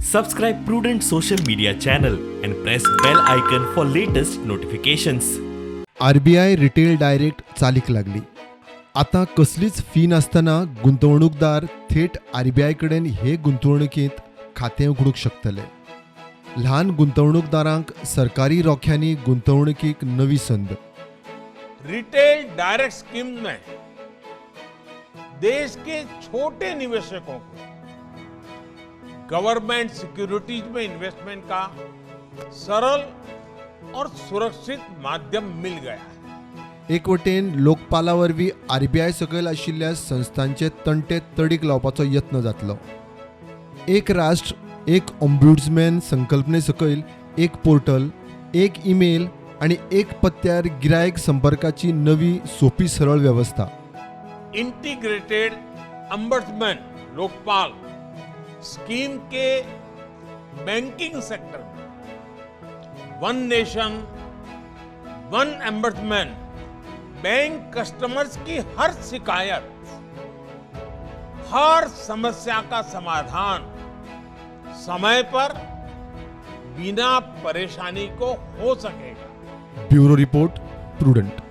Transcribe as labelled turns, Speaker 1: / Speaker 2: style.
Speaker 1: Subscribe Prudent social media channel and press bell icon for latest notifications.
Speaker 2: RBI retail direct चालीक लागली. आतां कसलीच fee नासतना गुंतवणूकदार थेट आरबीआय कडेन हे गुंतवणुकींत खातें उगडूंक शकतले. ल्हान गुंतवणूकदारांक सरकारी रोख्यांनी गुंतवणुकीक नवी संद.
Speaker 3: रिटेल डायरेक्ट स्कीम में देश के छोटे निवेशकों को गवर्नमेंट सिक्योरिटीज में इन्वेस्टमेंट का सरल और सुरक्षित माध्यम मिल गया है.
Speaker 2: एक वटेन लोकपाला वरवीं आरबीआय सकयल आशिल्ल्या संस्थांचे तंटे तडीक लावपाचो यत्न जातलो. एक राष्ट्र एक ओम्बुड्समॅन संकल्पने सकयल एक पोर्टल, एक ईमेल आनी एक पत्त्यार गिरायक संपर्काची नवी सोपी सरळ वेवस्था.
Speaker 3: इंटीग्रेटेड अम्बर्समैन लोकपाल स्कीम के बैंकिंग सेक्टर में one nation, one ombudsman, bank customers की हर शिकायत, हर समस्या का समाधान समय पर, बिना परेशानी को हो सकेगा.
Speaker 2: Bureau report, prudent.